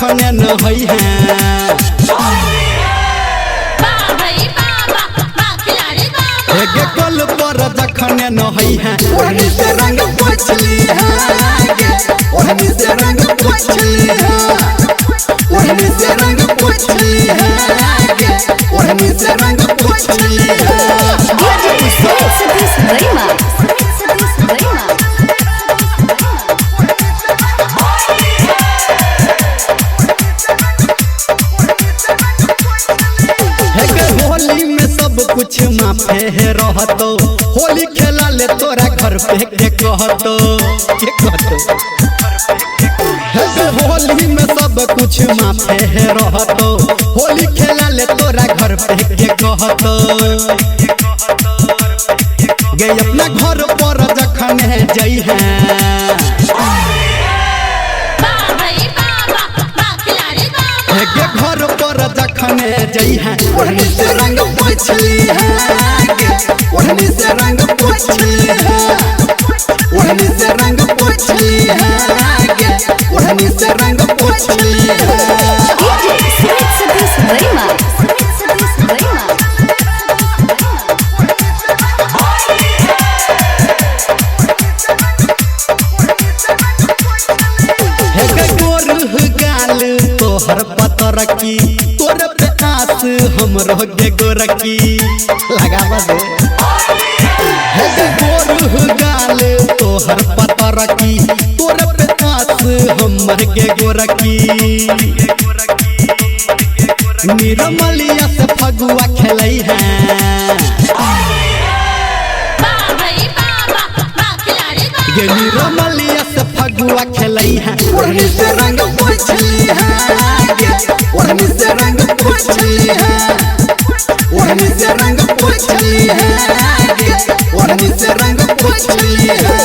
जखने न होई है। हे गे कल पर जखने न होई है ओढ़नी से रंग पोछली है गे, ओढ़नी से रंग पोछली है, ओढ़नी से रंग पोछली है गे, ओढ़नी से रंग पोछली है। DJ Sumit Satish Verma. Sumit Satish Verma. हे गे होली में सब कुछ माफे है रहतो, होली खेला ले तोरा घर पे के कहतो, के कहतो। हे गे होली में सब कुछ माफे है रहतो, होली खेला ले तोरा घर पे के कहतो। गे अपना घर पर जखन है जई है, हे गे घर पर जखन जई है ओढ़नी से रंग पोछली है गे, ओढ़नी से रंग पोछली है, ओढ़नी से रंग पोछली है गे, ओढ़नी से रंग पोछली है। DJ Sumit Satish Verma. Sumit Satish Verma. हे गे गोर गाल तोहर पतरकी, तोर पे आस हमरो गे गोरकी लगावा दे। हे गे गोर गाल तोहर पतरकी, तोर पे आस हमर गे गोरकी। निरमलिया से फगुआ खेलई है गे, निरमलिया से फगुआ खेलई है ओढ़नी से रंग पोछली है गे, ओढ़नी से रंग पोछली है, ओढ़नी से रंग पोछली है गे, ओढ़नी से रंग पोछली है।